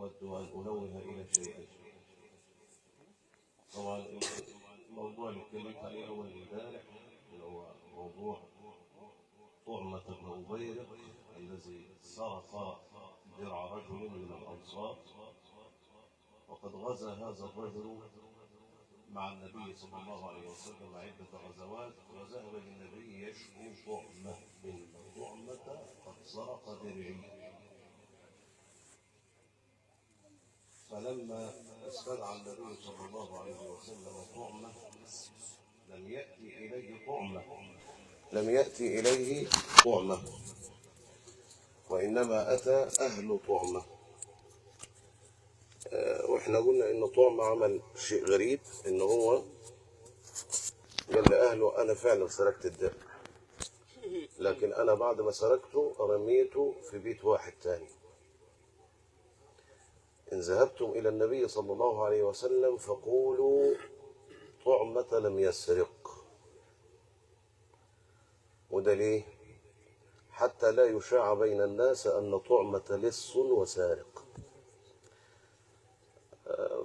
أود أن أنوه إلى شيئين. طبعا الموضوع اللي اتكلمت عليه أول امبارح اللي هو موضوع طعمة بن أبيرق الذي سرق درع رجل من الأنصار، وقد غزا هذا الرجل مع النبي صلى الله عليه وسلم عدة غزوات، وذهب للنبي يشكو طعمة، إن طعمة قد سرق درعي. فلما استدعى النبي صلى الله عليه وسلم طعمة لم يأتي إليه طعمة، لم يأتي إليه طعمة، وإنما أتى أهل طعمة. وإحنا قلنا إن طعمة عمل شيء غريب، إن هو قال لأهله أنا فعلا سرقت الدرع، لكن أنا بعد ما سرقته رميته في بيت واحد تاني. إن ذهبتم إلى النبي صلى الله عليه وسلم فقولوا طعمة لم يسرق. وده ليه؟ حتى لا يشاع بين الناس أن طعمة لص وسارق.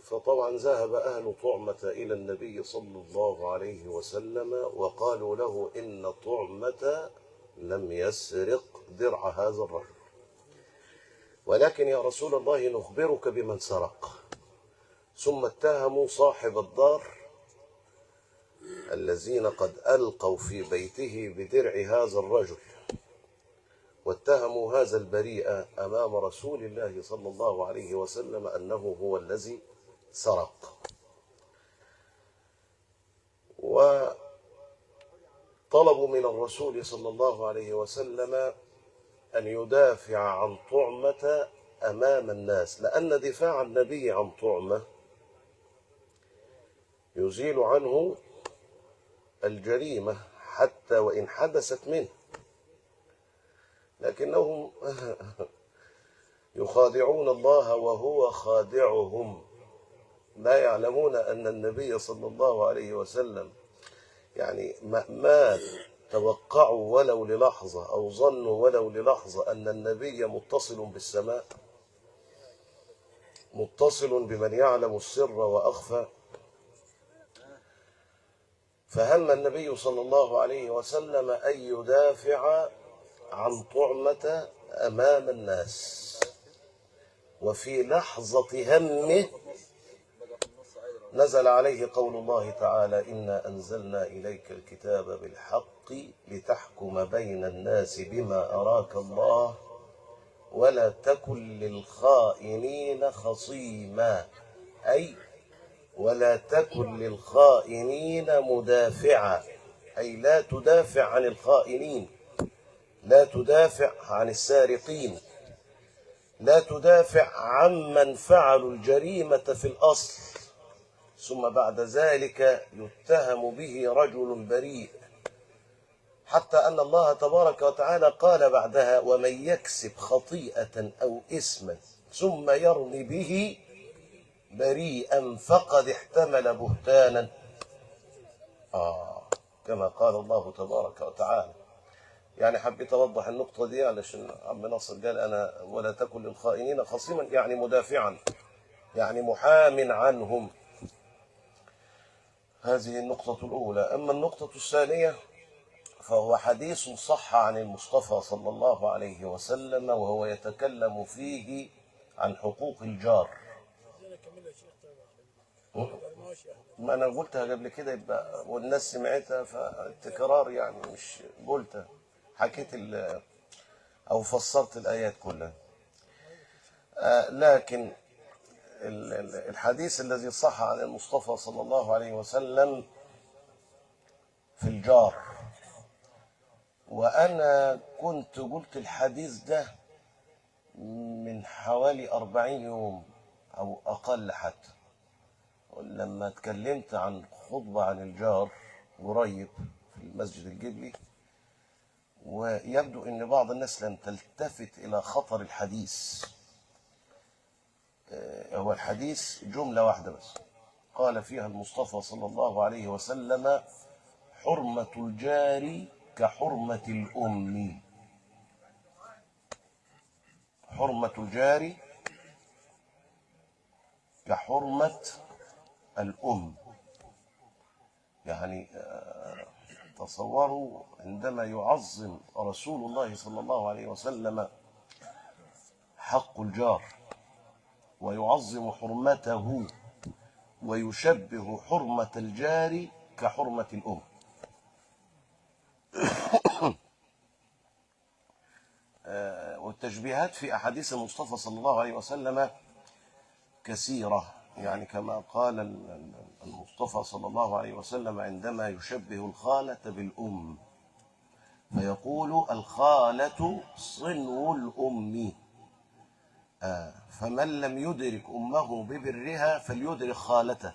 فطبعا ذهب أهل طعمة إلى النبي صلى الله عليه وسلم وقالوا له إن طعمة لم يسرق درع هذا الرجل، ولكن يا رسول الله نخبرك بمن سرق. ثم اتهموا صاحب الدار الذين قد ألقوا في بيته بدرع هذا الرجل، واتهموا هذا البريء أمام رسول الله صلى الله عليه وسلم أنه هو الذي سرق. وطلبوا من الرسول صلى الله عليه وسلم أن يدافع عن طعمة أمام الناس، لأن دفاع النبي عن طعمة يزيل عنه الجريمة حتى وإن حدثت منه، لكنهم يخادعون الله وهو خادعهم، لا يعلمون أن النبي صلى الله عليه وسلم يعني ما توقعوا ولو للحظة أو ظنوا ولو للحظة أن النبي متصل بالسماء، متصل بمن يعلم السر وأخفى. فهم النبي صلى الله عليه وسلم أن يدافع عن طعمة أمام الناس، وفي لحظة همه نزل عليه قول الله تعالى: إنا أنزلنا إليك الكتاب بالحق لتحكم بين الناس بما أراك الله ولا تكن للخائنين خصيما، أي ولا تكن للخائنين مدافعا، أي لا تدافع عن الخائنين، لا تدافع عن السارقين، لا تدافع عمن فعلوا الجريمة في الأصل، ثم بعد ذلك يتهم به رجل بريء. حتى أن الله تبارك وتعالى قال بعدها: ومن يكسب خطيئة أو إثما ثم يرمي به بريئا فقد احتمل بهتانا، كما قال الله تبارك وتعالى. يعني حبيت أوضح النقطة دي علشان عم ناصر قال أنا ولا تكن للخائنين خصيما، يعني مدافعا، يعني محام عنهم. هذه النقطة الأولى. أما النقطة الثانية فهو حديث صح عن المصطفى صلى الله عليه وسلم وهو يتكلم فيه عن حقوق الجار. ما أنا قلتها قبل كده يبقى والناس سمعتها، فالتكرار يعني مش قلتها، حكيت أو فسرت الآيات كلها. لكن الحديث الذي صح عن المصطفى صلى الله عليه وسلم في الجار، وأنا كنت قلت الحديث ده من حوالي 40 يوم أو أقل حتى، لما اتكلمت عن خطبة عن الجار قريب في المسجد الجبلي، ويبدو أن بعض الناس لم تلتفت إلى خطر الحديث. هو الحديث جملة واحدة بس قال فيها المصطفى صلى الله عليه وسلم: حرمة الجار كحرمة الأم. حرمة الجار كحرمة الأم. يعني تصوروا عندما يعظم رسول الله صلى الله عليه وسلم حق الجار ويعظم حرمته ويشبه حرمة الجار كحرمة الأم. والتشبيهات في أحاديث المصطفى صلى الله عليه وسلم كثيرة، يعني كما قال المصطفى صلى الله عليه وسلم عندما يشبه الخالة بالأم فيقول: الخالة صنو الأم، فمن لم يدرك أمه ببرها فليدرك خالته،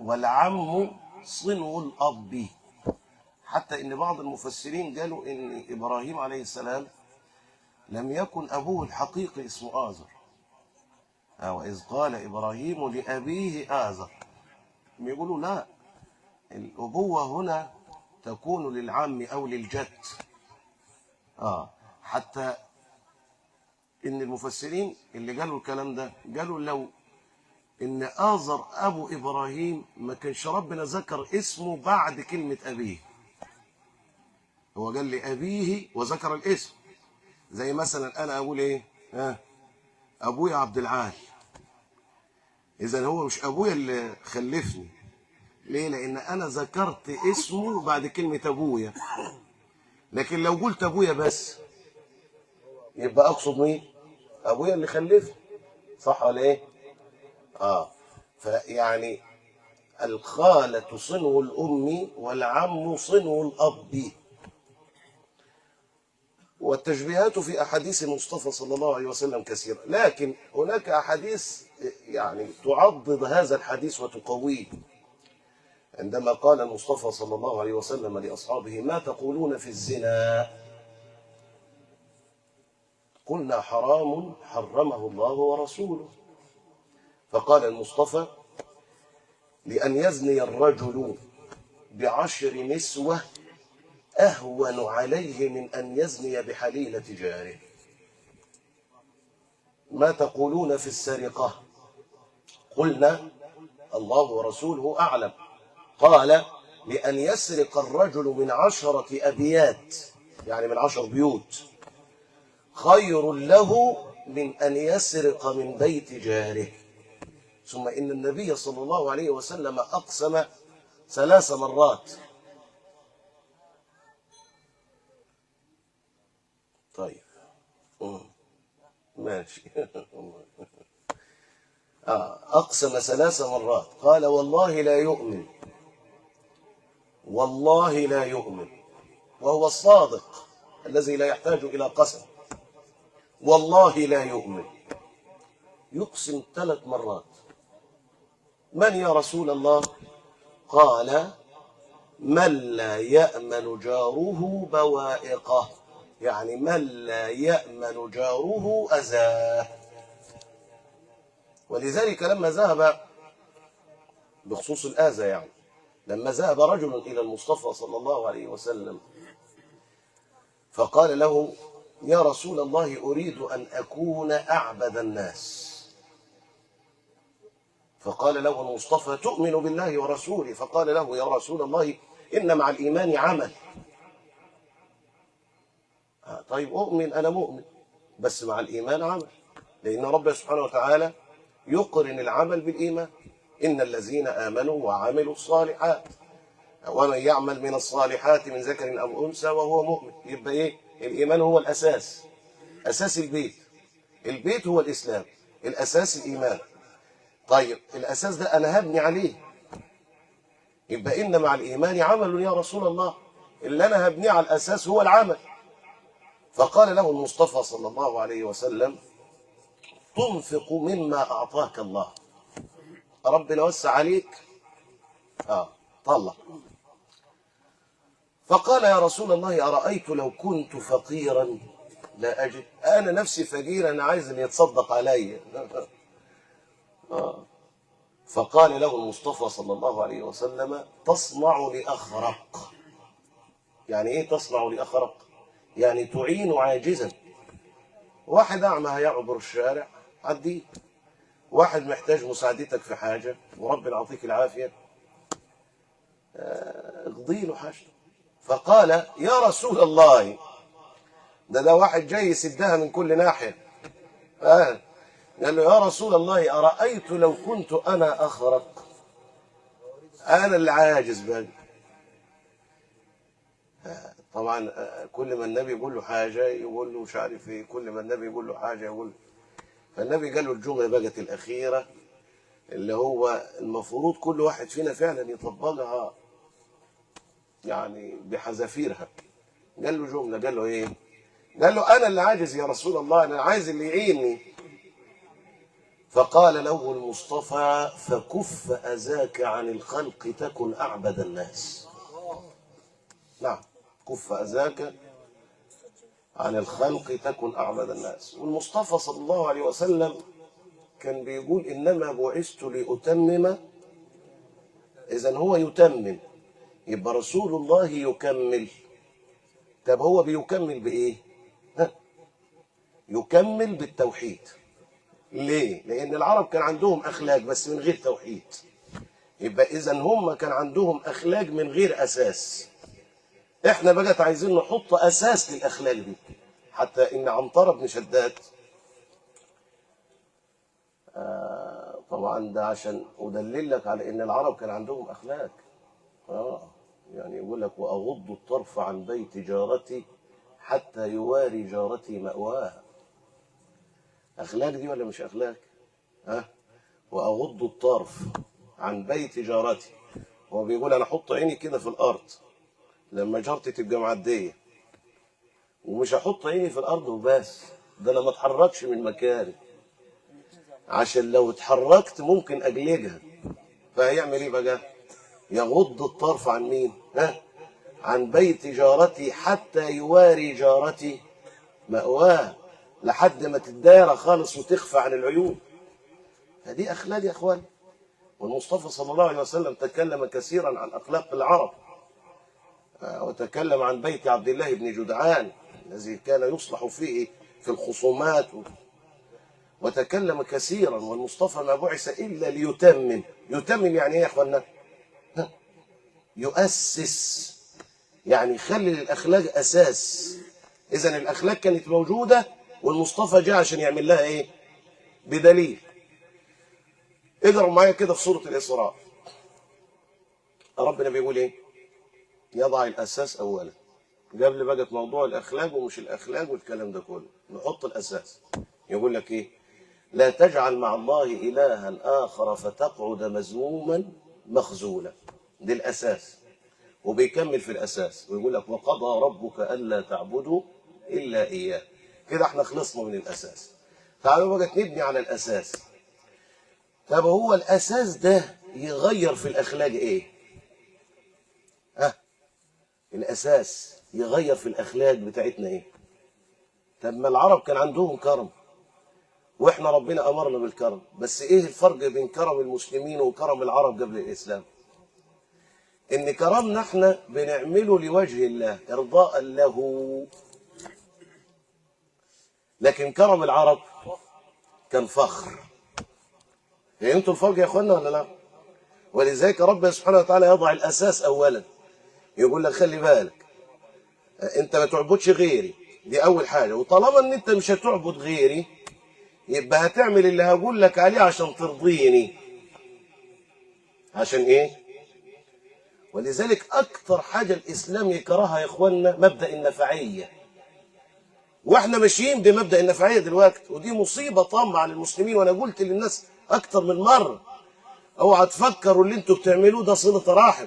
والعم صنو الأب. حتى إن بعض المفسرين قالوا إن إبراهيم عليه السلام لم يكن أبوه الحقيقي اسمه آزر، وإذ قال إبراهيم لأبيه آزر، يقولوا لا، الأبوة هنا تكون للعم أو للجد. حتى إن المفسرين اللي قالوا الكلام ده قالوا لو إن آزر أبو إبراهيم ما كانش ربنا ذكر اسمه بعد كلمة أبيه، هو قال لأبيه وذكر الاسم. زي مثلا أنا أقول إيه؟ أبويا عبد العال، إذا هو مش أبويا اللي خلفني. ليه؟ لأن أنا ذكرت اسمه بعد كلمة أبويا. لكن لو قلت أبويا بس يبقى أقصد مين؟ أبويا اللي خلفني، صح ولا إيه؟ فيعني الخالة صنو الأم والعم صنو الأب. والتشبيهات في أحاديث المصطفى صلى الله عليه وسلم كثيرة، لكن هناك أحاديث يعني تعضد هذا الحديث وتقويه. عندما قال المصطفى صلى الله عليه وسلم لأصحابه: ما تقولون في الزنا؟ قلنا حرام حرمه الله ورسوله. فقال المصطفى: لأن يزني الرجل ب10 نسوة أهون عليه من أن يزني بحليلة جاره. ما تقولون في السرقة؟ قلنا الله ورسوله أعلم. قال: لأن يسرق الرجل من 10 أبيات، يعني من 10 بيوت، خير له من أن يسرق من بيت جاره. ثم إن النبي صلى الله عليه وسلم أقسم 3 مرات. طيب ماشي. أقسم 3 مرات، قال: والله لا يؤمن، والله لا يؤمن، وهو الصادق الذي لا يحتاج إلى قسم. والله لا يؤمن، يقسم 3 مرات. من يا رسول الله؟ قال: من لا يأمن جاره بوائقه، يعني من لا يأمن جاره أذاه. ولذلك لما ذهب بخصوص الأذى، يعني لما ذهب رجل إلى المصطفى صلى الله عليه وسلم فقال له: يا رسول الله، أريد أن أكون أعبد الناس. فقال له المصطفى: تؤمن بالله ورسوله؟ فقال له: يا رسول الله، إن مع الإيمان عمل. طيب أؤمن، أنا مؤمن، بس مع الإيمان عمل، لأن ربنا سبحانه وتعالى يقرن العمل بالإيمان. إن الذين آمنوا وعملوا الصالحات، ومن يعمل من الصالحات من ذكر أو أنثى وهو مؤمن. يبقى إيه؟ الإيمان هو الأساس، أساس البيت. البيت هو الإسلام، الأساس الإيمان. طيب الأساس ده أنا هبني عليه، يبقى إن مع الإيمان عمل يا رسول الله، اللي أنا هبنيه على الأساس هو العمل. فقال له المصطفى صلى الله عليه وسلم: تنفق مما أعطاك الله. ربنا وسع عليك، طلع. فقال: يا رسول الله، أرأيت لو كنت فقيرا لا أجد؟ أنا نفسي فقير، أنا عايز اللي يتصدق علي. فقال له المصطفى صلى الله عليه وسلم: تصنع لأخرق. يعني إيه تصنع لأخرق؟ يعني تعين عاجزا. واحد أعمى هيعبر الشارع عديه، واحد محتاج مساعدتك في حاجة وربنا يعطيك العافية، اقضي له حاجته. فقال يا رسول الله، ده واحد جاي يسدها من كل ناحية. قال له يا رسول الله أرأيت لو كنت أنا أخرق، أنا اللي عاجز بقى. طبعا كل ما النبي يقول له حاجة يقول له مش عارف ايه، كل ما النبي يقول له حاجة يقول له. فالنبي قال له الجملة بقت الأخيرة اللي هو المفروض كل واحد فينا فعلا يطبقها يعني بحذافيرها. قال له جملة، قال له ايه؟ قال له أنا اللي عاجز يا رسول الله، أنا عايز اللي يعيني. فقال له المصطفى فكف أذاك عن الخلق تكن أعبد الناس. نعم، كف أذاك عن الخلق تكن أعبد الناس. والمصطفى صلى الله عليه وسلم كان بيقول إنما بعثت لأتمم، إذن هو يتمم، يبقى رسول الله يكمل. طب هو بيكمل بإيه؟ ها؟ يكمل بالتوحيد. ليه؟ لأن العرب كان عندهم أخلاق بس من غير توحيد. يبقى إذن هم كان عندهم أخلاق من غير أساس. إحنا بقى عايزين نحط أساس للأخلاق دي. حتى إن عنترة بن شداد، طبعا ده عشان أدلل لك على إن العرب كان عندهم أخلاق. يعني يقول لك وأغض الطرف عن بيت جارتي حتى يواري جارتي مأواها. أخلاق دي ولا مش أخلاق؟ ها؟ وأغض الطرف عن بيت جارتي، هو بيقول أنا أحط عيني كده في الأرض لما جارتي تبقى معدية، ومش هحط عيني في الأرض وبس، ده أنا ما اتحركش من مكاني، عشان لو اتحركت ممكن أجلجها. فهيعمل إيه بقى؟ يغض الطرف عن مين؟ ها؟ عن بيت جارتي حتى يواري جارتي مأواه، لحد ما تتدارى خالص وتخفى عن العيون. فدي أخلاق يا أخوان. والمصطفى صلى الله عليه وسلم تكلم كثيرا عن أخلاق العرب، وتكلم عن بيت عبد الله بن جدعان الذي كان يصلح فيه في الخصومات، وتكلم كثيرا. والمصطفى ما بعث إلا ليتمم. يتمم يعني إيه يا أخوانا؟ يؤسس، يعني يخلي للأخلاق أساس. إذن الأخلاق كانت موجودة والمصطفى جاء عشان يعمل لها إيه؟ بدليل. اقرأوا معايا كده في سورة الإسراء، ربنا بيقول إيه؟ يضع الأساس أولا، قبل بقى موضوع الأخلاق ومش الأخلاق والكلام ده كله، نحط الأساس. يقول لك إيه؟ لا تجعل مع الله إلها آخر فتقعد مذموما مخزولا. ده الأساس. وبيكمل في الأساس ويقول لك وقضى ربك ألا تعبدوا إلا إياه. كده احنا خلصنا من الأساس. تعالوا بقى نبني على الأساس. طب هو الأساس ده يغير في الأخلاق إيه؟ ها؟ الأساس يغير في الأخلاق بتاعتنا إيه؟ طب ما العرب كان عندهم كرم، وإحنا ربنا أمرنا بالكرم، بس إيه الفرق بين كرم المسلمين وكرم العرب قبل الإسلام؟ إن كرمنا إحنا بنعمله لوجه الله إرضاء له، لكن كرم العرب كان فخر. فهمتوا الفرق يا اخوانا ولا لا؟ ولذلك ربنا سبحانه وتعالى يضع الاساس اولا، يقول لك خلي بالك انت ما تعبدش غيري، دي اول حاجه. وطالما ان انت مش هتعبد غيري يبقى هتعمل اللي هقول لك عليه عشان ترضيني. عشان ايه؟ ولذلك اكتر حاجه الاسلام يكرهها يا اخوانا مبدا النفعيه، واحنا ماشيين بمبدا النفعيه دلوقتي، ودي مصيبه طامه على المسلمين. وانا قلت للناس اكتر من مره، اوعى تفكروا اللي انتوا بتعملوه ده صله رحم،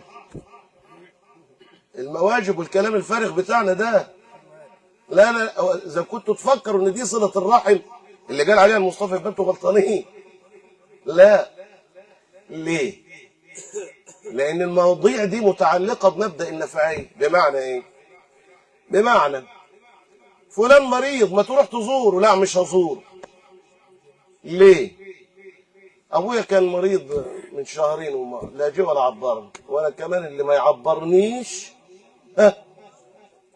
المواجب والكلام الفارغ بتاعنا ده. لا لا، اذا كنتوا تفكروا ان دي صله الرحم اللي قال عليها المصطفى يبقى انتوا غلطانين. لا، ليه؟ لان المواضيع دي متعلقه بمبدا النفعيه. بمعنى ايه؟ بمعنى فلان مريض ما تروح تزوره، لا مش هزوره. ليه؟ ابويا كان مريض من شهرين وما لا جه ولا عبرني، وانا كمان اللي ما يعبرنيش. ها،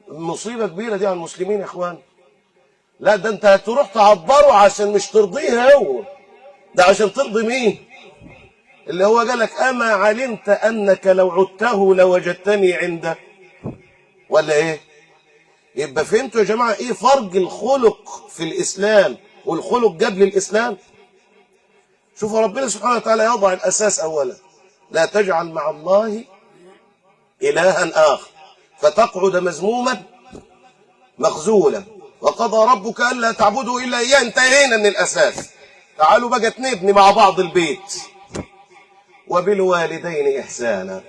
مصيبه كبيره دي على المسلمين يا اخوان. لا ده انت هتروح تعبره عشان مش ترضيه هو، ده عشان ترضي مين؟ اللي هو قال لك أما علمت أنك لو عدته لوجدتني عنده، ولا إيه؟ يبقى فهمتوا يا جماعة إيه فرق الخلق في الإسلام والخلق قبل الإسلام؟ شوفوا ربنا سبحانه وتعالى يضع الأساس أولا، لا تجعل مع الله إلها آخر فتقعد مذموما مخذولا، وقضى ربك ألا تعبدوا إلا إياه. انتهينا من الأساس، تعالوا بقى نبني مع بعض البيت. وبالوالدين إحسانا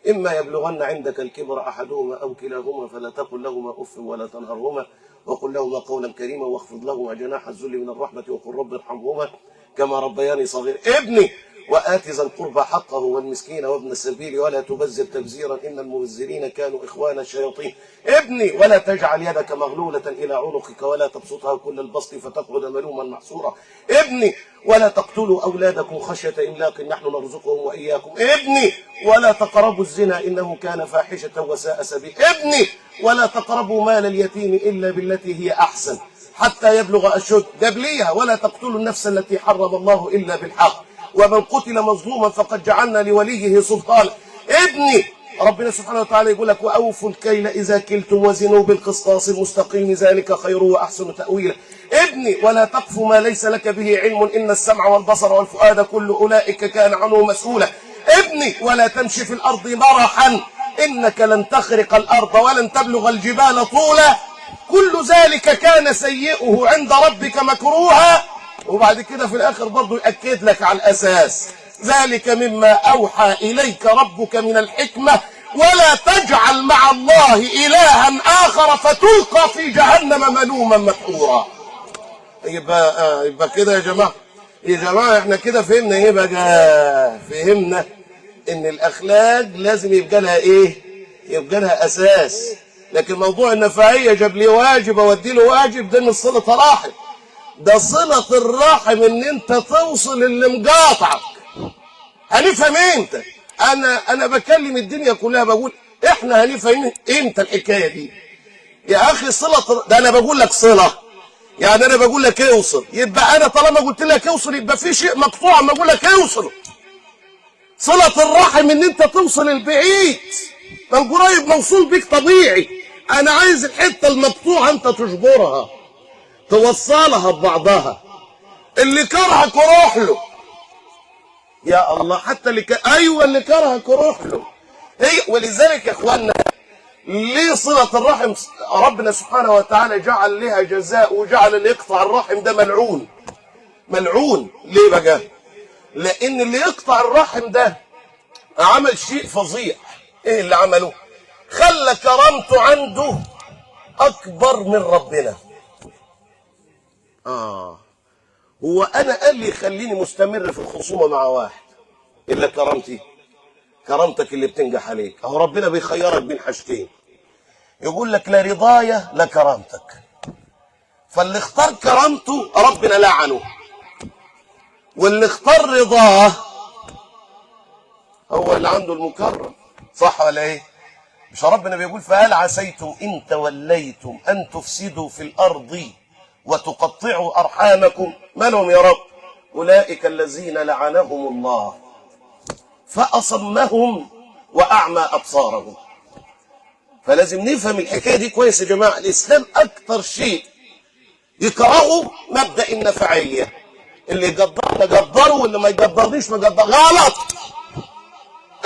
إما يبلغن عندك الكبر أحدهما أو كلاهما فلا تقل لهما أف ولا تنهرهما وقل لهما قولا كريما واخفض لهما جناح الذل من الرحمة وقل رب ارحمهما كما ربياني صغير. ابني وآت ذا القربى حقه والمسكين وابن السبيل ولا تبذر تبذيرا إن المبذرين كانوا إخوان الشياطين. ابني ولا تجعل يدك مغلولة إلى عنقك ولا تبسطها كل البسط فتقعد ملوما محسورا. ابني ولا تقتلوا أولادكم خشية إملاق نحن نرزقهم وإياكم. ابني ولا تقربوا الزنا إنه كان فاحشة وساء سبيل. ابني ولا تقربوا مال اليتيم إلا بالتي هي أحسن حتى يبلغ أشد. قبليها ولا تقتلوا النفس التي حرم الله إلا بالحق ومن قتل مظلوما فقد جعلنا لوليه سلطانا. ابني ربنا سبحانه وتعالى يقول لك وأوفوا الكيل إذا كلتم وزنوا بالقسطاس المستقيم ذلك خير وأحسن تأويلا. ابني ولا تقف ما ليس لك به علم إن السمع والبصر والفؤاد كل أولئك كان عنه مسؤولا. ابني ولا تمشي في الأرض مرحا إنك لن تخرق الأرض ولن تبلغ الجبال طولا كل ذلك كان سيئه عند ربك مكروها. وبعد كده في الآخر برضه يأكد لك على الأساس، ذلك مما أوحى إليك ربك من الحكمة ولا تجعل مع الله إلها آخر فتلقى في جهنم ملوما مدحورا. يبقى كده يا جماعة، يا جماعة احنا كده فهمنا ايه بقى؟ فهمنا ان الأخلاق لازم يبقى لها ايه؟ يبقى لها أساس. لكن موضوع النفعية جاب لي واجب اودي له واجب، ده من صلة رحم. ده صلة الرحم ان انت توصل اللي مقاطعك. هنفهم امتى؟ انا بكلم الدنيا كلها بقول احنا هنفهم امتى الحكاية دي؟ يا اخي صلة، ده انا بقول لك صلة، يعني انا بقول لك اوصل، يبقى انا طالما قلت لك اوصل يبقى في شيء مقطوع اما اقول لك اوصل. صلة الرحم ان انت توصل البعيد، ما القريب موصول بيك طبيعي، انا عايز الحتة المقطوعة انت تجبرها، توصلها ببعضها. اللي كرهك روح له. يا الله، حتى اللي ايوه اللي كرهك روح له. هي ولذلك يا اخوانا ليه صلة الرحم ربنا سبحانه وتعالى جعل لها جزاء وجعل اللي يقطع الرحم ده ملعون. ملعون ليه بقى؟ لأن اللي يقطع الرحم ده عمل شيء فظيع. ايه اللي عمله؟ خلى كرامته عنده أكبر من ربنا. هو أنا قال لي خليني مستمر في الخصومة مع واحد إلا كرامتي، كرامتك اللي بتنجح عليك. أهو ربنا بيخيرك بين حاجتين، يقول لك لا رضايا لا كرامتك. فاللي اختار كرامته ربنا لعنه، واللي اختار رضاه هو اللي عنده المكرم. صح ولا ايه؟ مش ربنا بيقول فهل عسيتم ان توليتم ان تفسدوا في الارض وتقطعوا ارحامكم؟ ما لهم يا رب؟ اولئك الذين لعنهم الله فاصمهم واعمى ابصارهم. فلازم نفهم الحكايه دي كويس يا جماعه. الاسلام اكتر شيء يكرهه مبدا النفعيه، اللي يقدرنا قدره واللي ما يقدرنيش ما قدر. غلط،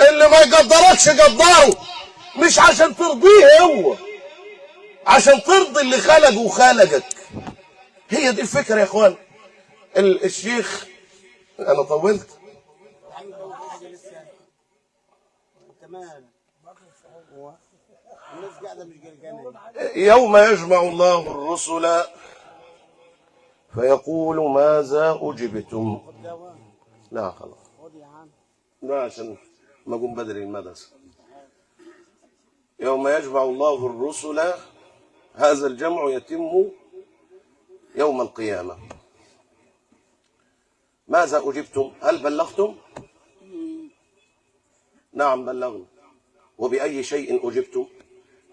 اللي ما يقدركش قدره، مش عشان ترضيه هو، عشان ترضي اللي خلقه وخلقك. هي دي الفكره يا اخوان. الشيخ انا طولت. يوم يجمع الله الرسل فيقول ماذا أجبتم. لا خلاص، لا عشان ما أقوم بدري المدرسة. يوم يجمع الله الرسل، هذا الجمع يتم يوم القيامة. ماذا أجبتم؟ هل بلغتم؟ نعم بلغنا. وبأي شيء أجبتم؟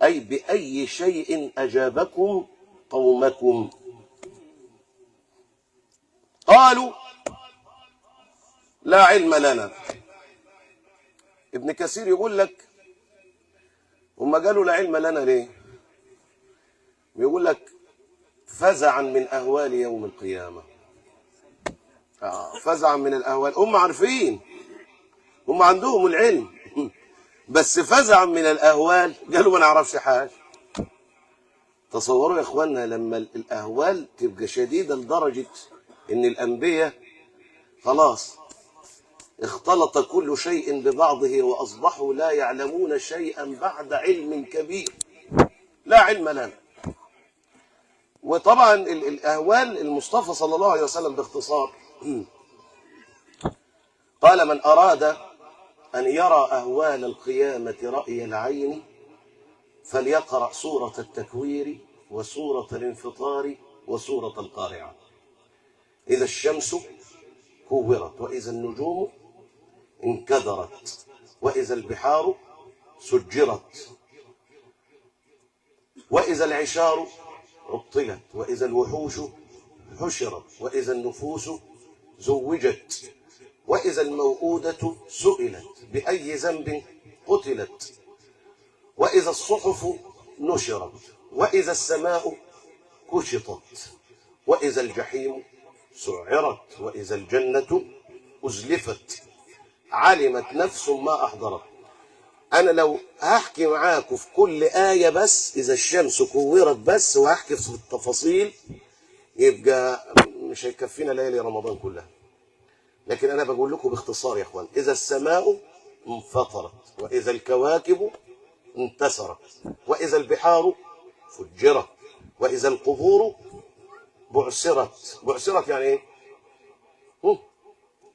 أي بأي شيء أجابكم قومكم؟ قالوا لا علم لنا. ابن كثير يقول لك هم قالوا لا علم لنا ليه؟ بيقول لك فزعا من أهوال يوم القيامة. فزعا من الأهوال، هم عارفين، هم عندهم العلم، بس فزعا من الأهوال قالوا ما نعرفش حاجة. تصوروا يا إخواننا لما الأهوال تبقى شديدة لدرجة إن الأنبياء خلاص اختلط كل شيء ببعضه وأصبحوا لا يعلمون شيئا بعد علم كبير. لا علم لنا. وطبعا الأهوال المصطفى صلى الله عليه وسلم باختصار قال: من أراد أن يرى أهوال القيامة رأي العين فليقرأ سورة التكوير وسورة الانفطار وسورة القارعة. إذا الشمس كورت، وإذا النجوم انكدرت، وإذا البحار سجرت، وإذا العشار عطلت، وإذا الوحوش حشرت، وإذا النفوس زوجت، وإذا الموءودة سئلت بأي ذنب قتلت، وإذا الصحف نشرت، وإذا السماء كشطت، وإذا الجحيم سعرت، وإذا الجنة أزلفت، علمت نفس ما أحضرت. أنا لو هحكي معاكم في كل آية بس، إذا الشمس كورت بس، وهحكي في التفاصيل، يبقى مش هيكفينا ليالي رمضان كلها. لكن أنا بقول لكم باختصار يا إخوان: إذا السماء انفطرت، وإذا الكواكب انتثرت، وإذا البحار فجرت، وإذا القبور بعثرت. بعثرت يعني إيه؟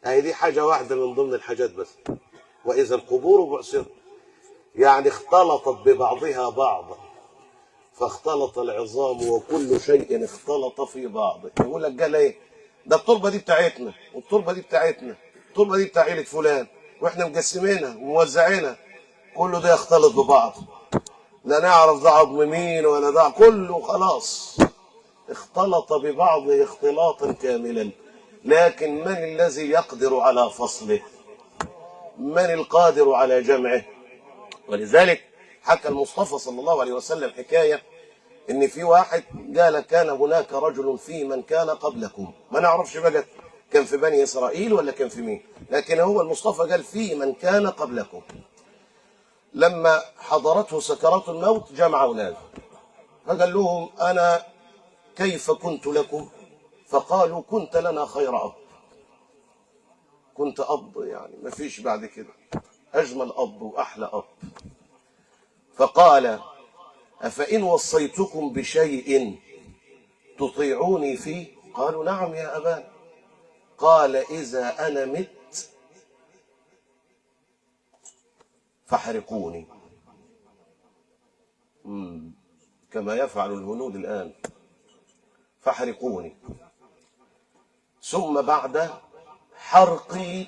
هي دي حاجة واحدة من ضمن الحاجات بس. وإذا القبور بعثرت يعني اختلطت ببعضها بعضا، فاختلط العظام وكل شيء اختلط في بعضه. يقول لك قال ايه؟ ده التربة دي بتاعتنا، والتربه دي بتاعتنا، التربة دي بتاع عيله فلان، واحنا مقسمينها وموزعينها، كله ده يختلط ببعض، لا نعرف ده عظم مين ولا ده، كله خلاص اختلط ببعضه اختلاطا كاملا. لكن من الذي يقدر على فصله؟ من القادر على جمعه؟ ولذلك حكى المصطفى صلى الله عليه وسلم حكاية إن في واحد قال: كان هناك رجل في من كان قبلكم. ما نعرفش بقى كان في بني إسرائيل ولا كان في مين، لكن هو المصطفى قال في من كان قبلكم. لما حضرته سكرات الموت جمع أولاده فقال لهم: أنا كيف كنت لكم؟ فقالوا: كنت لنا خير أب، كنت أب يعني ما فيش بعد كده، أجمل أب وأحلى أب. فقال: أفإن وصيتكم بشيء تطيعوني فيه؟ قالوا: نعم يا أبانا. قال: إذا أنا مت فاحرقوني، كما يفعل الهنود الآن، فاحرقوني، ثم بعد حرقي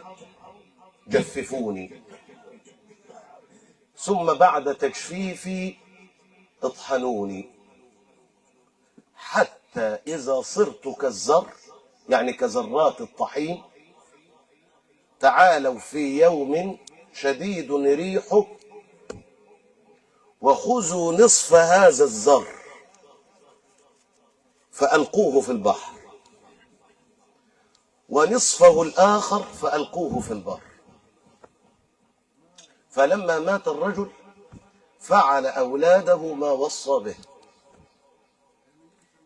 جففوني، ثم بعد تجفيفي اطحنوني، حتى إذا صرت كالزر، يعني كذرات الطحين، تعالوا في يوم شديد ريحه وخذوا نصف هذا الزر فألقوه في البحر، ونصفه الآخر فألقوه في البر. فلما مات الرجل فعل أولاده ما وصى به.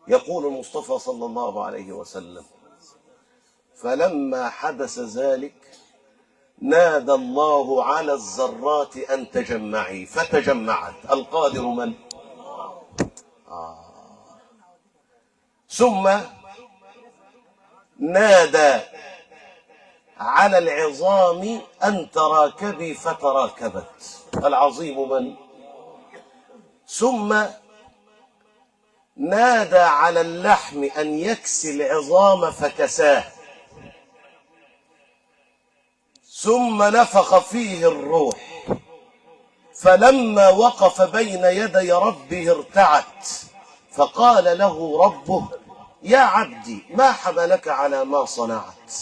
يقول المصطفى صلى الله عليه وسلم: فلما حدث ذلك نادى الله على الذرات أن تجمعي، فتجمعت. القادر من؟ ثم نادى على العظام أن تراكبي، فتراكبت. العظيم من؟ ثم نادى على اللحم أن يكسي العظام فكساه، ثم نفخ فيه الروح، فلما وقف بين يدي ربه ارتعت، فقال له ربه: يا عبدي ما حملك على ما صنعت؟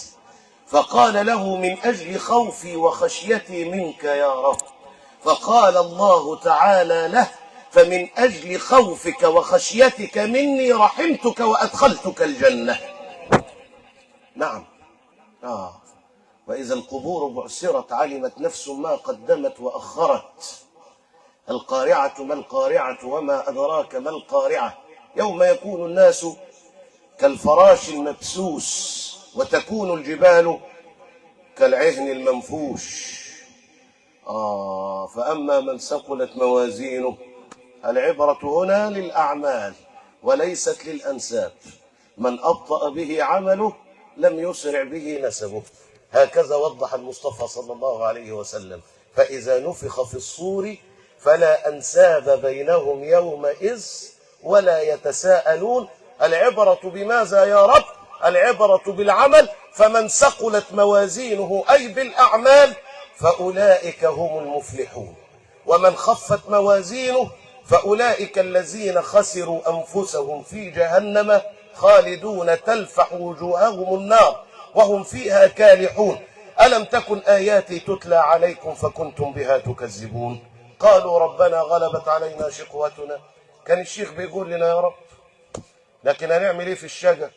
فقال له: من أجل خوفي وخشيتي منك يا رب. فقال الله تعالى له: فمن أجل خوفك وخشيتك مني رحمتك وأدخلتك الجنة. نعم. وإذا القبور بعثرت علمت نفس ما قدمت وأخرت. القارعة ما القارعة وما أدراك ما القارعة، يوم يكون الناس كالفراش المبثوث وتكون الجبال كالعهن المنفوش. فأما من ثقلت موازينه، العبرة هنا للأعمال وليست للأنساب. من أبطأ به عمله لم يسرع به نسبه، هكذا وضح المصطفى صلى الله عليه وسلم. فإذا نفخ في الصور فلا أنساب بينهم يومئذ ولا يتساءلون. العبرة بماذا يا رب؟ العبرة بالعمل. فمن ثقلت موازينه أي بالأعمال فأولئك هم المفلحون، ومن خفت موازينه فأولئك الذين خسروا أنفسهم في جهنم خالدون تلفح وجوههم النار وهم فيها كالحون. ألم تكن آياتي تتلى عليكم فكنتم بها تكذبون؟ قالوا ربنا غلبت علينا شقوتنا. كان الشيخ بيقول لنا يا رب، لكن هنعمل ايه في الشجا؟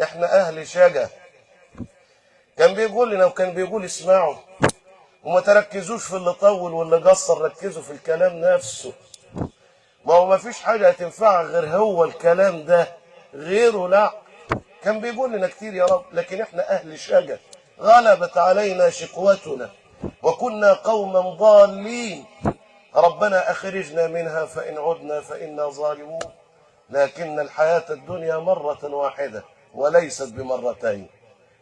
احنا اهل شجا. كان بيقول لنا وكان بيقول اسمعوا وما تركزوش في اللي طول واللي قصر، ركزوا في الكلام نفسه. ما هو ما فيش حاجة هتنفعك غير هو الكلام ده، غيره لا. كان بيقول لنا كتير يا رب، لكن احنا اهل شجا، غلبت علينا شقوتنا وكنا قوما ضالين، ربنا اخرجنا منها فإن عدنا فإنا ظالمون. لكن الحياة الدنيا مرة واحدة وليست بمرتين.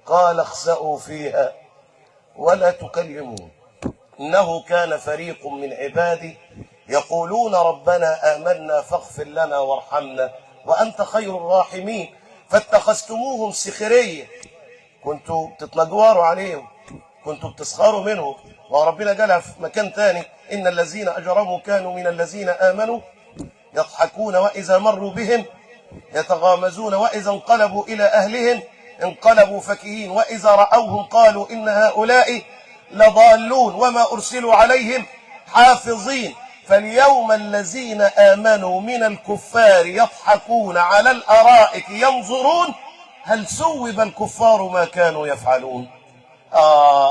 قال اخسأوا فيها ولا تكلمون، إنه كان فريق من عبادي يقولون ربنا آمنا فاغفر لنا وارحمنا وأنت خير الراحمين، فاتخذتموهم سخرية. كنتوا بتتنجوروا عليهم، كنتوا بتسخروا منهم. وربنا قالها في مكان تاني: إن الذين أجرموا كانوا من الذين آمنوا يضحكون وإذا مروا بهم يتغامزون وإذا انقلبوا إلى أهلهم انقلبوا فكهين وإذا رأوهم قالوا إن هؤلاء لضالون وما أرسلوا عليهم حافظين. فاليوم الذين آمنوا من الكفار يضحكون على الأرائك ينظرون هل ثوب الكفار ما كانوا يفعلون.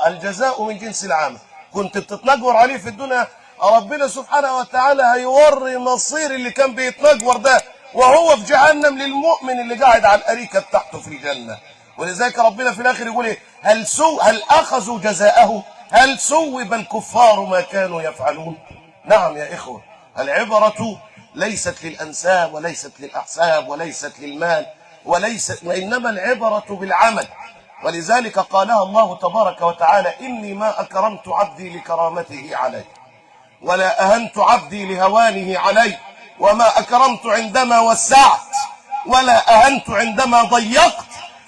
الجزاء من جنس العمل. كنت بتتنجور عليه في الدنيا، ربنا سبحانه وتعالى هيوري مصير اللي كان بيتنجور ده وهو في جهنم للمؤمن اللي قاعد على الأريكة بتاعته في الجنة. ولذلك ربنا في الآخر يقول إيه؟ هل أخذوا جزاءه؟ هل ثوب الكفار ما كانوا يفعلون؟ نعم يا إخوة، العبرة ليست للأنساب وليست للأحساب وليست للمال وليست، وإنما العبرة بالعمل. ولذلك قالها الله تبارك وتعالى: إني ما أكرمت عبدي لكرامته علي، ولا أهنت عبدي لهوانه علي، وما أكرمت عندما وسعت، ولا أهنت عندما ضيقت،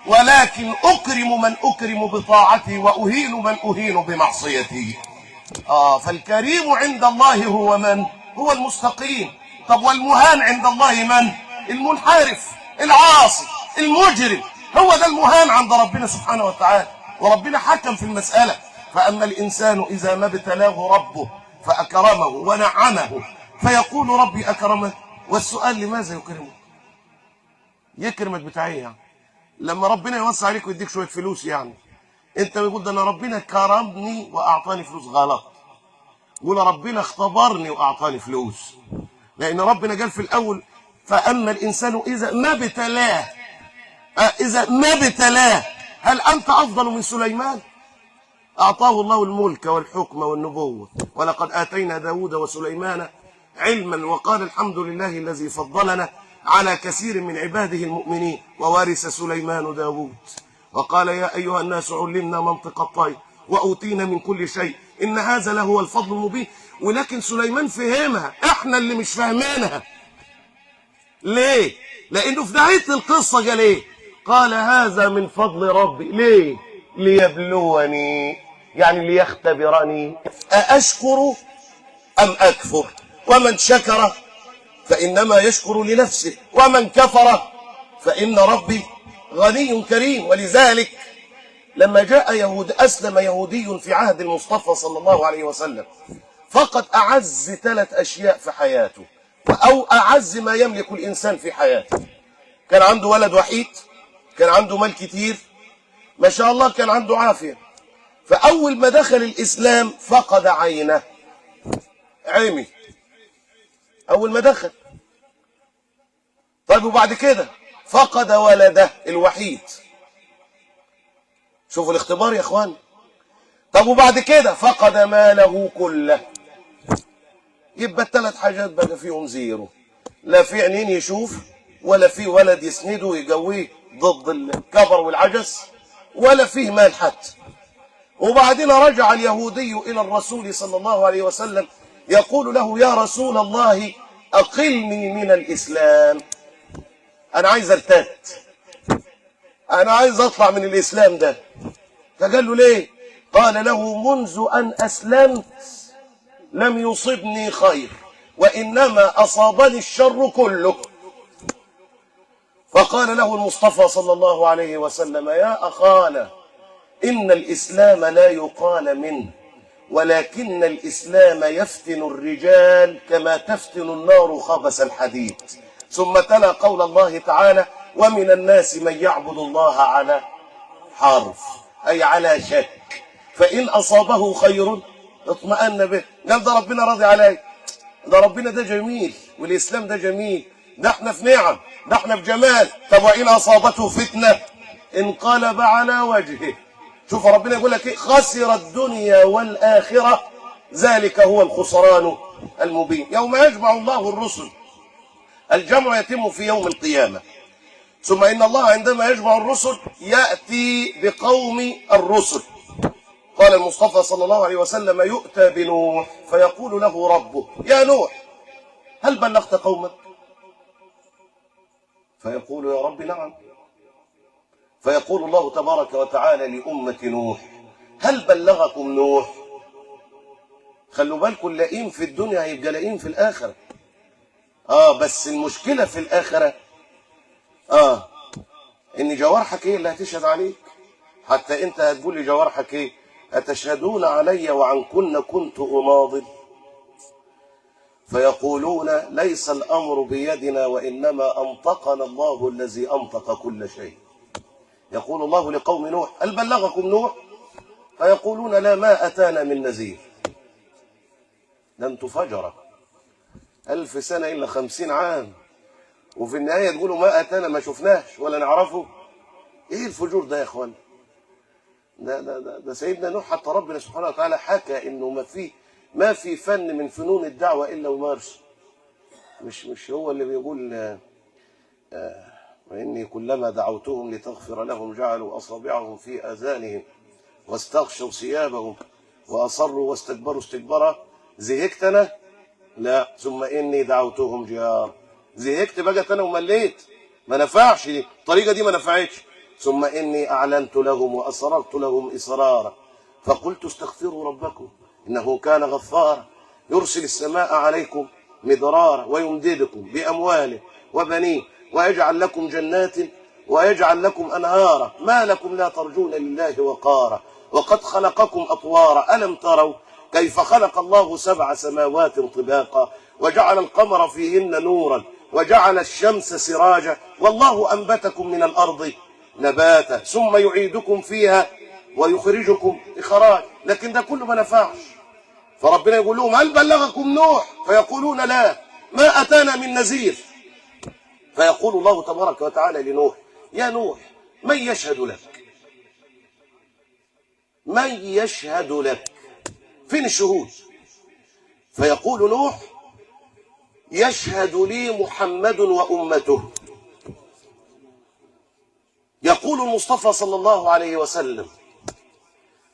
ولكن أكرم من أكرم بطاعتي وأهين من أهين بمعصيتي. فالكريم عند الله هو من؟ هو المستقيم. طب والمهان عند الله من؟ المنحرف، العاصي، المجرم، هو ده المهان عند ربنا سبحانه وتعالى. وربنا حكم في المسألة: فأما الإنسان إذا ما ابتلاه ربه فأكرمه ونعمه فيقول ربي أكرمه. والسؤال: لماذا يكرمه؟ يكرمك بتاع ايه يعني؟ لما ربنا يوسع عليك ويديك شوية فلوس، يعني انت بتقول ده انا ربنا كرمني واعطاني فلوس؟ غلط. قول ربنا اختبرني واعطاني فلوس. لان ربنا قال في الاول: فاما الانسان اذا ما ابتلاه، اذا ما ابتلاه. هل انت افضل من سليمان؟ اعطاه الله الملك والحكم والنبوه، ولقد اتينا داود وسليمان علما وقال الحمد لله الذي فضلنا على كثير من عباده المؤمنين. وورث سليمان داود وقال يا أيها الناس علمنا منطق الطير وأوتينا من كل شيء إن هذا لهو الفضل المبين. ولكن سليمان فهمها، احنا اللي مش فاهمينها. ليه؟ لأنه في نهاية القصة قال ايه؟ قال هذا من فضل ربي. ليه؟ ليبلوني، يعني ليختبرني، أأشكر أم أكفر؟ ومن شكر فإنما يشكر لنفسه، ومن كفر فإن ربي غني كريم. ولذلك لما جاء يهود، أسلم يهودي في عهد المصطفى صلى الله عليه وسلم، فقد أعز 3 أشياء في حياته، أو أعز ما يملك الإنسان في حياته. كان عنده ولد وحيد، كان عنده مال كتير ما شاء الله، كان عنده عافية. فأول ما دخل الإسلام فقد عينه، عمي أول ما دخل. طيب وبعد كده فقد ولده الوحيد. شوفوا الاختبار يا اخوان. طب وبعد كده فقد ماله كله. يبقى ال3 حاجات بقى فيهم زيرو، لا في عينين يشوف، ولا في ولد يسنده ويقويه ضد الكبر والعجز، ولا فيه مال حتى. وبعدين رجع اليهودي إلى الرسول صلى الله عليه وسلم يقول له: يا رسول الله أقلني من الإسلام، أنا عايز ارتد، أنا عايز أطلع من الإسلام ده. فقال له: ليه؟ قال له: منذ أن أسلمت لم يصبني خير، وإنما أصابني الشر كله. فقال له المصطفى صلى الله عليه وسلم: يا أخانا، إن الإسلام لا يقال منه، ولكن الإسلام يفتن الرجال كما تفتن النار خبث الحديد. ثم تلا قول الله تعالى: ومن الناس من يعبد الله على حرف، أي على شك، فإن أصابه خير اطمأن به. قال ده ربنا راضي علي، ده ربنا ده جميل، والإسلام ده جميل، ده احنا في نعم، ده احنا في جمال. طب وإن أصابته فتنة انقلب على وجهه. شوف ربنا يقول لك ايه: خسر الدنيا والآخرة، ذلك هو الخسران المبين. يوم يجمع الله الرسل، الجمع يتم في يوم القيامة. ثم إن الله عندما يجمع الرسل يأتي بقوم الرسل. قال المصطفى صلى الله عليه وسلم: يؤتى بنوح فيقول له ربه: يا نوح هل بلغت قومك؟ فيقول: يا رب نعم. فيقول الله تبارك وتعالى لأمة نوح: هل بلغكم نوح؟ خلوا بالكم، اللئيم في الدنيا هيبقى لئيم في الآخرة. بس المشكلة في الآخرة إن جوارحك إيه اللي هتشهد عليك. حتى أنت هتقول لي جوارحك إيه؟ أتشهدون علي وعنكن كنت أناضل؟ فيقولون: ليس الأمر بيدنا، وإنما أنطقنا الله الذي أنطق كل شيء. يقول الله لقوم نوح: هل بلغكم نوح؟ فيقولون: لا، ما أتانا من نذير. ده انتوا فجرة، 1000 سنة إلا 50 عام، وفي النهاية تقولوا ما أتانا، ما شفناش ولا نعرفه. إيه الفجور ده يا إخوان؟ ده ده ده, ده سيدنا نوح حتى ربنا سبحانه وتعالى حكى إنه ما في فن من فنون الدعوة إلا ومارسه. مش هو اللي بيقول: وإني كلما دعوتهم لتغفر لهم جعلوا أصابعهم في آذانهم واستغشوا ثيابهم وأصروا واستكبروا استكبارا. زهقت أنا؟ لا. ثم إني دعوتهم جهارا. زهقت بقى أنا ومليت، ما نفعش دي الطريقة دي، ما نفعتش. ثم إني أعلنت لهم وأسررت لهم إسرارا فقلت استغفروا ربكم إنه كان غفارا يرسل السماء عليكم مدرارا ويمددكم بأموال وبنين ويجعل لكم جنات ويجعل لكم أنهارا ما لكم لا ترجون لله وقارا وقد خلقكم أطوارا ألم تروا كيف خلق الله 7 سماوات طباقا وجعل القمر فيهن نورا وجعل الشمس سراجا والله أنبتكم من الأرض نباتا ثم يعيدكم فيها ويخرجكم إخراج. لكن ده كله ما نفعش. فربنا يقول لهم: هل بلغكم نوح؟ فيقولون: لا، ما أتانا من نذير. فيقول الله تبارك وتعالى لنوح: يا نوح من يشهد لك؟ من يشهد لك؟ فين الشهود؟ فيقول نوح: يشهد لي محمد وأمته. يقول المصطفى صلى الله عليه وسلم: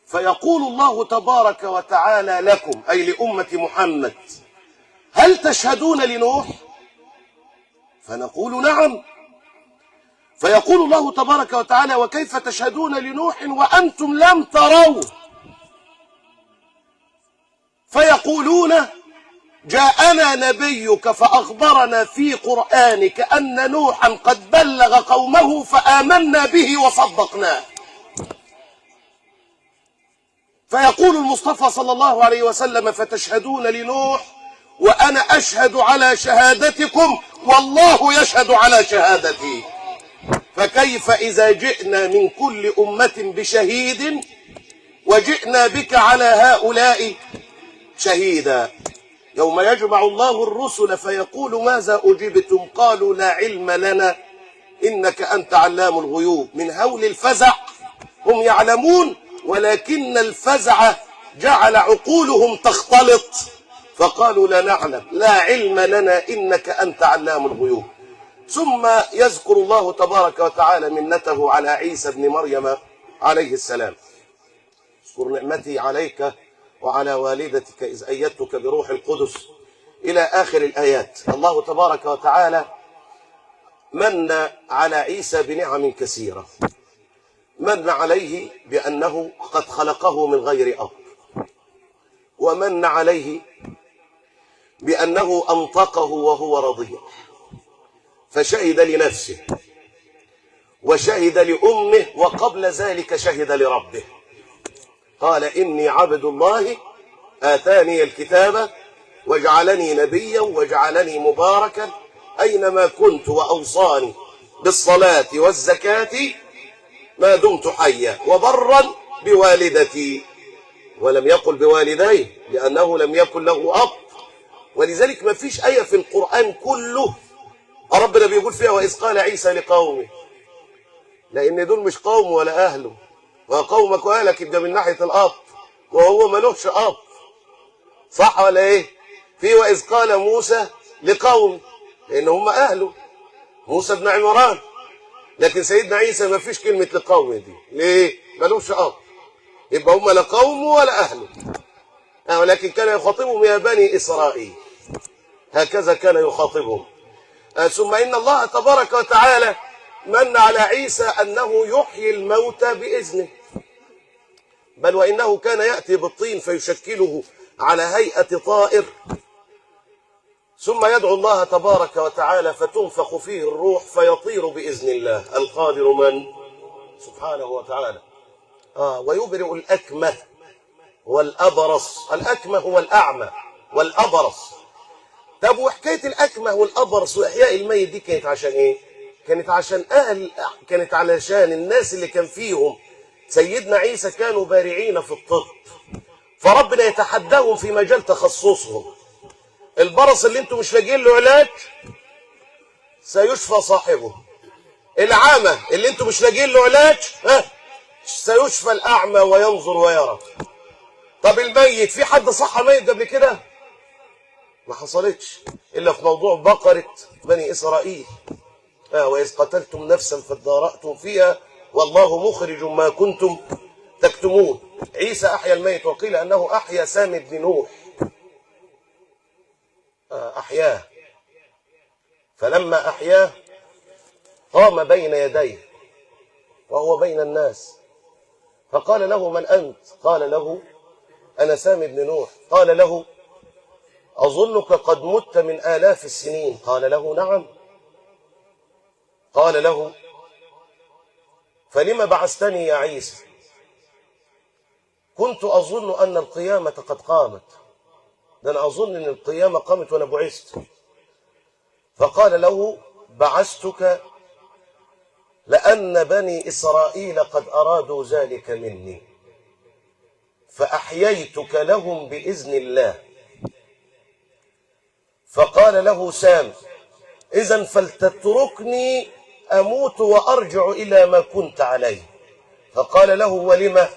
فيقول الله تبارك وتعالى لكم، أي لأمة محمد: هل تشهدون لنوح؟ فنقول: نعم. فيقول الله تبارك وتعالى: وكيف تشهدون لنوح وأنتم لم تروه؟ فيقولون: جاءنا نبيك فأخبرنا في قرآنك أن نوحا قد بلغ قومه فآمنا به وصدقناه. فيقول المصطفى صلى الله عليه وسلم: فتشهدون لنوح وأنا أشهد على شهادتكم والله يشهد على شهادتي. فكيف إذا جئنا من كل أمة بشهيد وجئنا بك على هؤلاء شهيدا. يوم يجمع الله الرسل فيقول: ماذا أجبتم؟ قالوا: لا علم لنا إنك أنت علام الغيوب. من هول الفزع هم يعلمون، ولكن الفزع جعل عقولهم تختلط، فقالوا: لا نعلم، لا علم لنا إنك أنت علام الغيوب. ثم يذكر الله تبارك وتعالى منته على عيسى بن مريم عليه السلام: اذكر نعمتي عليك وعلى والدتك إذ أيدتك بروح القدس، إلى آخر الآيات. الله تبارك وتعالى من على عيسى بنعم كثيرة، من عليه بأنه قد خلقه من غير أب، ومن عليه بأنه أنطقه وهو رضيع، فشهد لنفسه وشهد لأمه، وقبل ذلك شهد لربه. قال: إني عبد الله آتاني الكتاب وجعلني نبيا وجعلني مباركا أينما كنت، وأوصاني بالصلاة والزكاة ما دمت حيا، وبرا بوالدتي، ولم يقل بوالديه لأنه لم يكن له أب. ولذلك ما فيش آية في القرآن كله ربنا بيقول فيها وإذ قال عيسى لقومه، لأن دول مش قوم ولا أهله، وقومك وأهلك يبقى من ناحية الأب، وهو ملوش أب، صح ولا إيه؟ في وإذ قال موسى لقومه، لأن هم أهله، موسى بن عمران. لكن سيدنا عيسى ما فيش كلمة لقومه دي، ليه؟ ملوش أب، يبقى هم لا قومه ولا أهله، ولكن كان يخاطبهم يا بني إسرائيل، هكذا كان يخاطبهم. ثم إن الله تبارك وتعالى من على عيسى أنه يحيي الموتى بإذنه، بل وإنه كان يأتي بالطين فيشكله على هيئة طائر، ثم يدعو الله تبارك وتعالى فتنفخ فيه الروح فيطير بإذن الله القادر من سبحانه وتعالى. ويبرئ الأكمه والأبرص. الأكمه هو الأعمى والأبرص. طب وحكاية الأكمه والأبرص وإحياء الميت دي كانت عشان إيه؟ كانت عشان كانت علشان الناس اللي كان فيهم سيدنا عيسى كانوا بارعين في الطب، فربنا يتحداهم في مجال تخصصهم. البرص اللي انتم مش لاقيين له علاج سيشفى صاحبه، العمى اللي انتم مش لاقيين له علاج سيشفى الأعمى وينظر ويرى. طب الميت، في حد صح ميت قبل كده؟ ما حصلتش إلا في موضوع بقرة بني إسرائيل. وإذ قتلتم نفسا فادارأتم فيها والله مخرج ما كنتم تكتمون. عيسى أحيا الميت، وقيل أنه أحيا سام بن نوح، أحياه. فلما أحياه قام بين يديه وهو بين الناس، فقال له: من أنت؟ قال له: أنا سام بن نوح. قال له: أظنك قد مت من آلاف السنين. قال له: نعم. قال له: فلما بعثتني يا عيسى؟ كنت أظن أن القيامة قد قامت، ده أنا أظن أن القيامة قامت وأنا بعثت. فقال له: بعثتك لأن بني إسرائيل قد أرادوا ذلك مني، فأحييتك لهم بإذن الله. فقال له سام: إذن فلتتركني أموت وأرجع إلى ما كنت عليه. فقال له: ولم؟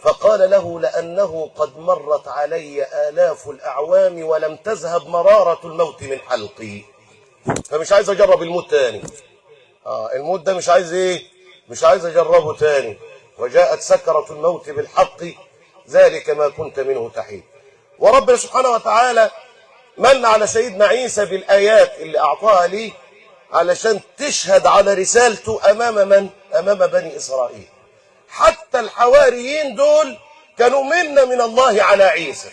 فقال له: لأنه قد مرت علي آلاف الأعوام ولم تذهب مرارة الموت من حلقي، فمش عايز أجرب الموت تاني. الموت ده مش عايز إيه؟ مش عايز أجربه تاني. وجاءت سكرة الموت بالحق ذلك ما كنت منه تحيد. وربنا سبحانه وتعالى من على سيدنا عيسى بالآيات اللي أعطاها ليه علشان تشهد على رسالته أمام من؟ أمام بني إسرائيل. حتى الحواريين دول كانوا منا من الله على عيسى،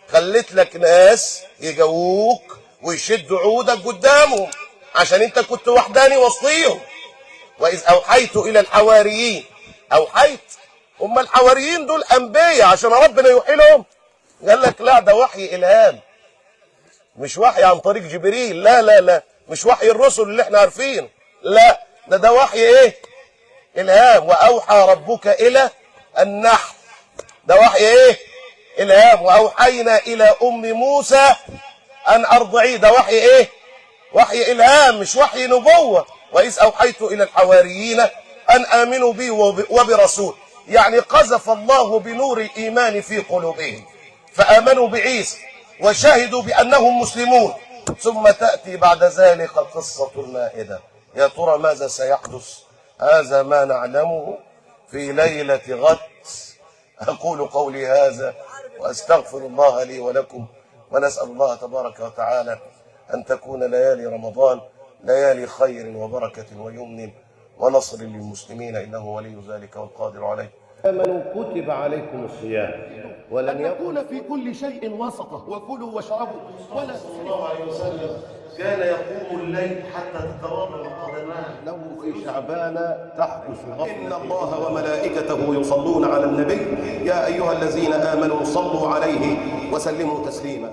خلت لك ناس يجووك ويشدوا عودك قدامهم عشان انت كنت وحداني وسطيهم. وإذ أوحيت إلى الحواريين، أوحيت هم الحواريين دول انبياء عشان ربنا يوحي لهم؟ قال لك لا، ده وحي الهام، مش وحي عن طريق جبريل، لا لا لا، مش وحي الرسل اللي احنا عارفينه، لا، ده وحي ايه؟ الهام. واوحى ربك الى النحل، ده وحي ايه؟ الهام. واوحينا الى ام موسى ان ارضعيه، ده وحي ايه؟ وحي الهام، مش وحي نبوه. واذ اوحيت الى الحواريين ان امنوا بي وبرسول، يعني قذف الله بنور الايمان في قلوبهم فامنوا بعيسى وشهدوا بانهم مسلمون. ثم تاتي بعد ذلك قصه المائده. يا ترى ماذا سيحدث؟ هذا ما نعلمه في ليله غد. اقول قولي هذا واستغفر الله لي ولكم، ونسال الله تبارك وتعالى ان تكون ليالي رمضان ليالي خير وبركه ويمن ونصر للمسلمين، انه ولي ذلك والقادر عليه. آمنوا كتب عليكم الصيام ولن يكون في كل شيء وسطه، وكلوا واشربوا ولا. صلى الله عليه وسلم كان يقوم الليل حتى تتورم قدماه. له في شعبان تحدث غفلة. إن الله وملائكته يصلون على النبي يا أيها الذين آمنوا صلوا عليه وسلموا تسليما.